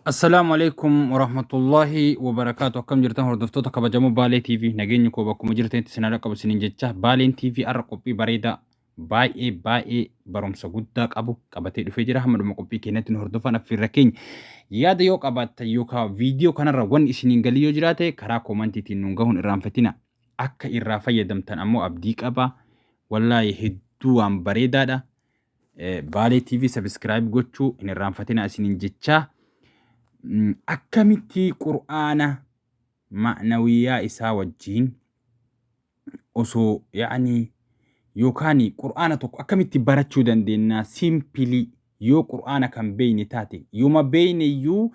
Assalaamu alaikum warahmatullahi wabarakaatu. Akkam jirtan hordoftoota kabajamoo Baalee TV? Nageenyi koo bakkuma jirtanitti isin haa dhaqqabu isiniin jecha, Baaleen TV har'a qophii bareedaa baay'ee baay'ee barumsa guddaa qabu qabatee dhufee jira. Hamma dhuma qophii keenyatti nu hordofan affeerra keenya. Yaada yoo qabaattan yookaan viidiyoo kanarra wanni isiniin galii yoo jiraate, karaa koomantiitiin nuun gahuun irraanfatina. Akka irraa fayyadamtan ammoo abdii qaba. Wallaahi hedduu waan bareedaadha. Baalee TV subscribe gochuu hin irraanfatinaa isiniin jechaa, akkamitti qur'aana ma'nawiyyaa isaa wajjiin osoo yaa'anii yookaan qur'aana tokko akkamitti barachuu dandeenya simply, yoo qur'aana kan beeyne taate, yooma beeyne iyyuu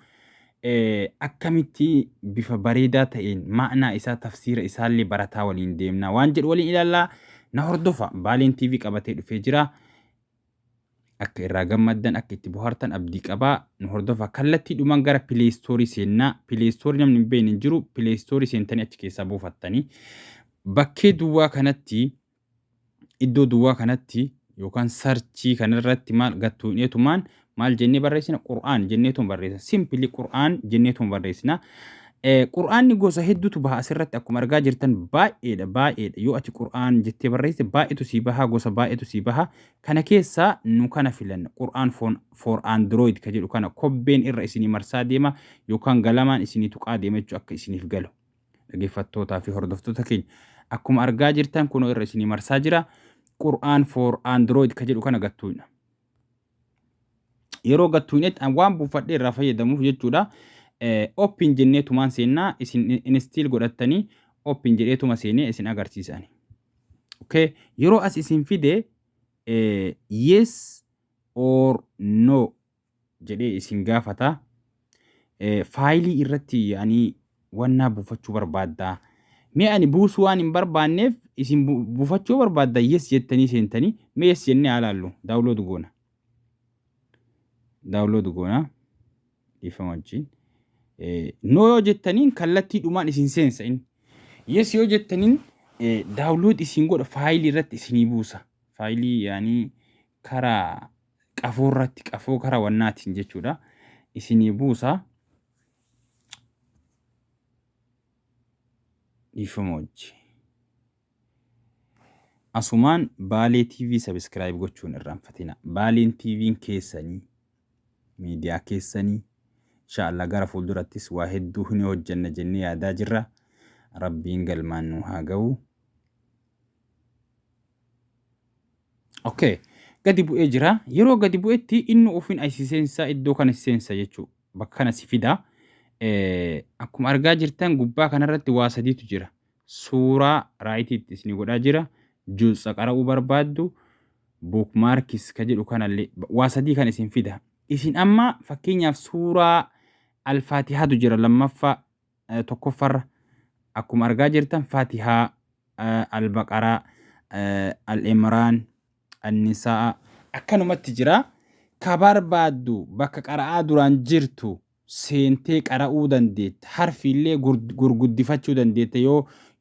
akkamitti bifa bareedaa ta'een ma'naa isaa, tafsiira isaallee barataa waliin deemna waan jedhu waliin ilaallaa. Na hordofa. Baaleen TV qabatee dhufee jira. Akka irraa gammaddan, akka itti bohaartan abdii qabaa. Nu hordofa. Kallattii dhumaan gara Play Store seennaa. Play Store namni hin beekne hin jiru. Play Store seentanii achi keessaa buufattanii bakkee duwwaa kanatti, iddoo duwwaa kanatti yookaan search kanarratti maal gattuuneetumaan maal jennee barreessina? Qur'aan jenneetuma barreessina. Simply Qur'aan jenneetuma barreessina. Qur'aanni gosa hedduutu baha asirratti. Akkuma argaa jirtan baay'eedha, baay'eedha. Yoo ati Qur'aan jettee barreessite baay'eetu sii baha, gosa baay'eetu sii baha. Kana keessaa nu kana filanna. Qur'aan for Android ka jedhu kana kobbeen irra isinii marsaa deema yookaan galamaan isinii tuqaa deema jechuu, akka isiniif galu. Dhaggeeffattootaa fi hordoftoota keenya, akkuma argaa jirtan kunoo irra isinii marsaa jira. Qur'aan for Android ka jedhu kana gattuudha. Yeroo gattuunetti waan buufadhee irraa fayyadamuuf jechuudha. Open jenneetumaan seennaa. Isin install godhattanii open jedheetuma seenee isin agarsiisan. Okay. Yeroo as isin fide yes or no jedhee isin gaafata. Faayilii irratti yaanii wannaa buufachuu barbaaddaa. Mee ani buusuu waan hin barbaanneef, isin buufachuu barbaadda yes jettanii seentanii. Mee yes jennee haa laallu. Download goona. Download goona. Dhiifama wajjin. No yoo jettaniin kallattii dhumaan isin seensa inni. Yes yoo jettaniin download isin godha, faayilii irratti isinii buusa. Faayilii yaanii karaa qafoo irratti, qafoo karaa wannaatiin jechuudha. Isinii buusa. Dhiifama wajji. Asumaan Baalee TV subscribe gochuun irraanfatina. Baaleen TV'n keessanii, miidiyaa keessanii. Inshaallah gara fuuldurattis waa hedduu hin hojjenna jennee yaadaa jirra. Rabbiin galmaan nu haa ga'u. Okay. Gadi bu'ee jira. Yeroo gadi bu'etti inni ofiin asi seensa, iddoo kana seensa jechuudha. Bakka kana si fida. Akkuma argaa jirtan gubbaa kanarratti waa sadiitu jira. Suuraa rightiitti isin godhaa jira. Juutsa qara'uu barbaaddu, bookmarks ka jedhu kanallee waa sadii kan isin fida. Isin amma fakkeenyaaf suuraa Alfaatihaatu jira lammaffaa, tokkoffarra. Akkuma argaa jirtan Faatihaa, Albaqaraa, Al-Imraan, Annisaa akkanumatti jira. Ka barbaaddu bakka qara'aa duraan jirtu seentee qara'uu dandeetta. Harfiillee gurguddifachuu dandeetta.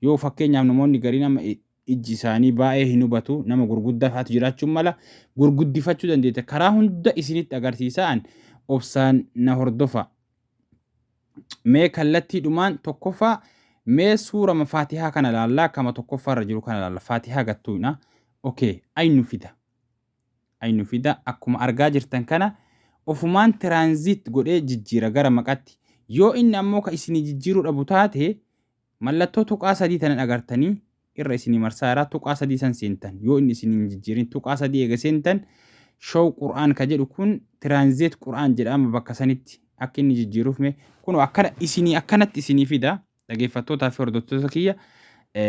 Yoo fakkeenyaaf namoonni gariin amma ijji isaanii baay'ee hin hubatu, nama gurguddaa fa'aatu jiraachuun mala, gurguddifachuu dandeetta. Karaa hunda isinitti agarsiisaan, obsaan na hordofa. Mee kallattiidhumaan tokkoffaa mee suura Faatihaa kana laallaa, kama tokkoffaarra jiru kana laalla. Faatihaa gattuudha. Okay, aynu fida. Aynu fida. Akkuma argaa jirtan kana ofumaan translate godhee jijjiira gara maqatti. Yoo inni ammoo ka isinii jijjiiruu dhabu taate, mallattoo tuqaa sadii tanan agartanii irra isinii marsaa irraa tuqaa sadii san seentan. Yoo inni isinii hin jijjiirin, tuqaa sadii eega seentan, show Qur'aan ka jedhu kun translate Qur'aan jedhama. Bakka sanitti akka inni jijjiiruuf mee kunoo akkana isinii akkanatti isinii fida. Dhaggeeffattootaa fi hordoftoota kiyya,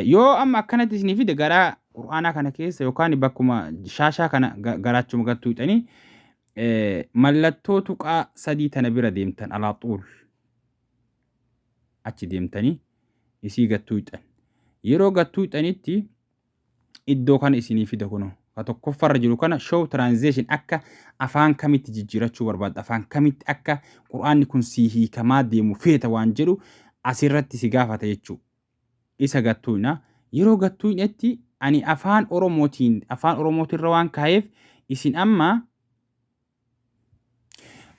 yoo amma akkanatti isinii fide, garaa Qur'aanaa kana keessa yookaan bakkuma shaashaa kana garaachuma gattuu hixanii mallattoo tuqaa sadii tana bira deemtan, alaa xuul achi deemtanii isii gattuu hixan. Yeroo gattuu hixanitti iddoo kana isinii fida. Kunoo ka tokkoffarra jiru kana, show translation, akka afaan kamitti jijjiirachuu barbaadda, afaan kamitti akka Qur'aanni kun sii hiikamaa deemu feeta waan jedhu asirratti si gaafata jechuu. Isa gattuuna. Yeroo gattuunetti ani afaan Oromootiin, afaan Oromootirra waan kaa'eef, isin amma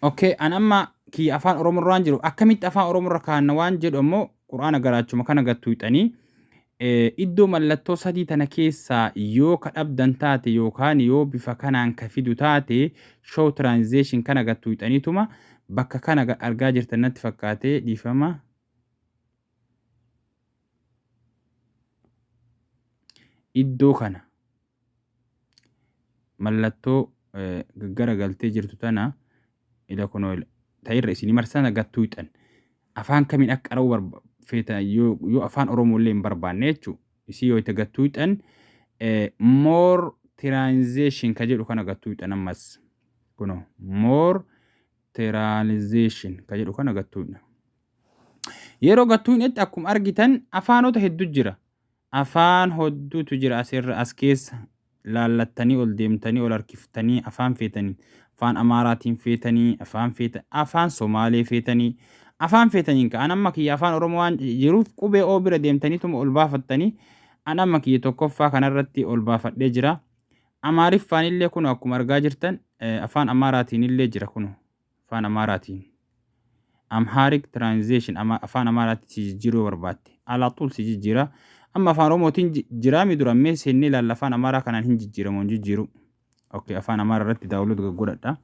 okay, an amma Kiyya afaan Oromoo irra waan jiru akkamitti afaan Oromoo irra kaanna waan jedhu ammoo quraana garaachuma kana gattuuxanii iddoo mallattoo sadii tana keessaa yoo ka dhabdan taate yookaan yoo bifa kanaan ka fidu taate show translation kana gattuuxaniituma bakka kana argaa jirtan natti fakkaate dhiifama. Iddoo kana mallattoo gaggaragaltee jirtu tana ila kunoo ta'irra isinii marsan gattuuxan afaan kamiin akka qara'uu feetan yoo afaan Oromoo illee hin barbaanne jechuudha. Isii yoo itti gattuuxan more translation ka jedhu kana gattuuxan ammas kunoo more translation ka jedhu kana gattuuxna. Yeroo gattuuxnetti akkuma argitan afaanota hedduu jira. Afaan hodduutu jira asirra as keessa laallattanii ol deemtanii ol harkiftanii afaan feetanii afaan Amaaraatiin feetanii afaan feeta afaan Somaalee feetanii afaan feetaniin ka'an amma kiyya afaan Oromoo waan jiruuf qubee O bira deemtaniituma ol baafattanii an amma kiyya tokkoffaa kanarratti ol baafadhee jira. Amaariffaan illee kun akkuma argaa jirtan afaan Amaaraatiin illee jira kun afaan Amaaraatiin. Amharic translation afaan Amaaraatti si jijjiiruu barbaadde. Alaaxuul si jijjiira. Amma afaan Oromootiin jiraami dura mee seennee ilaalla afaan Amaaraa kanaan hin jijjiiramu hin jijjiiru. Okay, afaan Amaaraa irratti download godhadha.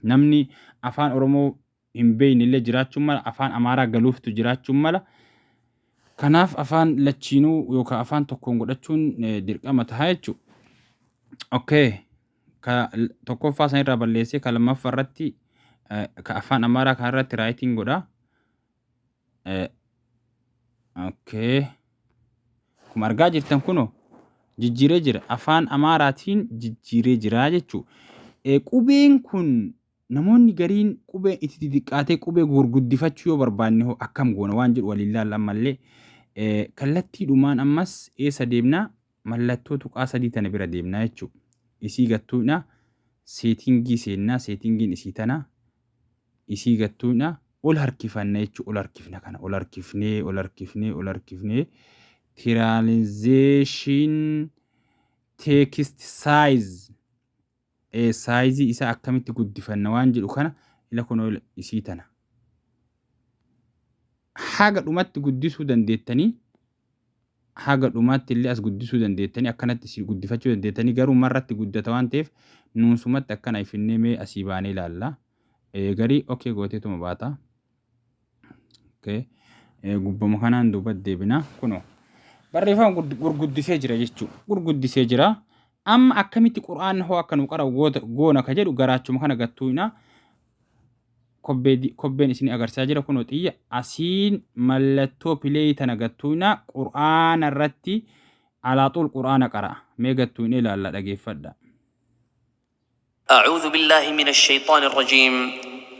Namni afaan Oromoo hin beekne illee jiraachuun mala afaan Amaaraa galuuftu jiraachuun mala. Kanaaf afaan lachiinuu yookaan afaan tokkoon godhachuun dirqama ta'a jechuudha. Okay. Ka tokkoffaa san irraa balleessee ka lammaffaa irratti ka afaan Amaaraa kan irratti rightiin godha. Okay. Akkuma argaa jirtan kunoo jijjiiree jira. Afaan Amaaraatiin jijjiiree jira jechuudha. Qubeen kun namoonni gariin qubee itti xixiqqaatee qubee gurguddifachuu yoo barbaanne hoo akkam goona waan jedhu waliin ilaalla ammallee. Kallattiidhumaan ammas eessa deemnaa? Mallattoo tuqaa sadii tana bira deemnaa jechuudha. Isii gattuudha. Settingii seennaa. Settingiin isii tana. Isii gattuudha. Ol harkifanna jechuudha. Ol harkifna kana. Ol harkifnee, ol harkifnee, ol harkifnee. Translation text size. Sizeii isaa akkamitti guddifanna waan jedhu kana ila kunoo isii tana. Haga dhumatti guddisuu dandeettanii haga dhumaatti illee as guddisuu dandeettanii akkanatti isii guddifachuu dandeettanii garuu marratti guddata waan ta'eef nuunsumatti akkana ifinnee mee asii baanee ilaalla. Garii okay gooteetuma baata. Okay. Gubbama kanaan duubatti deebina. Kunoo barreeffama gurguddisee jira jechuudha. Gurguddisee jira. Amma akkamitti qura'aanni hoo akka nu qara'u goona ka jedhu garaachuma kana gattuuna. Kobbeen isin agarsiisaa jira kunoo xiyya asiin mallattoo play tana gattuuna qura'aana irratti alaaxuul qura'aana qara'a. Mee gattuun ilaalla dhageeffadha. أعوذ بالله من الشيطان الرجيم.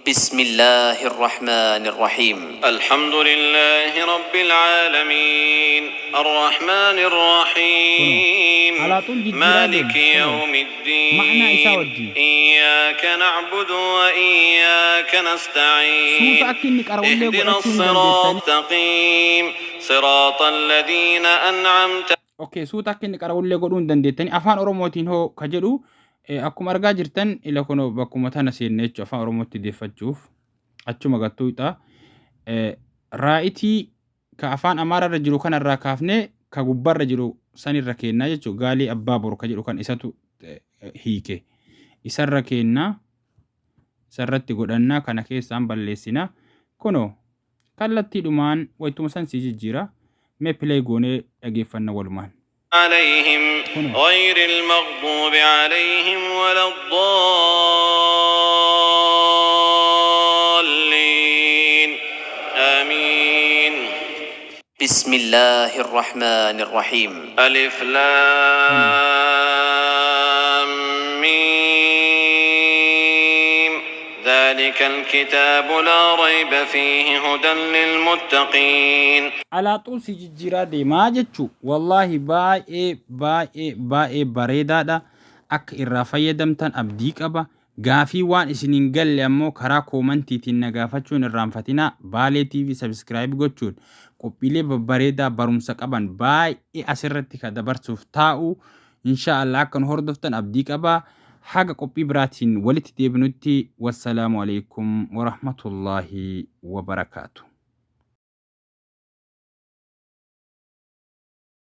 بسم الله الرحمن الرحيم. الحمد لله رب العالمين الرحمن الرحيم Alaaxuul jijjiiraa مالك deema. Kunoo يوم ma'naa isaa الدين wajjin. إياك نعبد وإياك نستعين Suuta akka inni qara'ullee اهدنا godhachuu hin الصراط dandeettanii. المستقيم صراط الذين أنعمت Okay, suuta akka inni qara'ullee godhuu hin dandeettanii. Afaan Oromootiin hoo ka jedhu akkuma argaa jirtan ila kunoo bakkuma tana seenne jechuudha afaan Oromootti deeffachuuf achuma gattuudha. Rightii ka afaan Amaaraarra jiru kanarraa kaafnee ka gubbaarra jiru sanirra keennaa jechuudha. Gaalii abbaa boru ka jedhu kan isatu hiike. Isarra keennaa isarratti godhannaa kana keessaan balleessinaa. Kunoo kallattiidhumaan wayituma san si jijjiira. Mee play goonee dhageeffanna walumaan. عليهم Kunoo. غير المغضوب عليهم ولا الضالين. آمين. بسم الله الرحمن الرحيم. ألف لام ميم ذلك الكتاب لا ريب فيه هدى للمتقين. Alaaxuul si jijjiiraa deemaa jechuu wallaahi baay'ee baay'ee baay'ee bareedaadha. Akka irraa fayyadamtan abdii qaba. Gaafii waan isin hin galle ammoo karaa commentiitiin na gaafachuun irraanfatinaa. Baalee TV subscribe gochuun qophiilee babbareedaa barumsa qaban baay'ee asirratti ka dabarsuuf taa'u. Insha Allah akka nu hordoftan abdii qaba. Haga qophii biraatiin walitti deebinutti, wassalaamu alaikum warahmatullaahi wabarakaatu.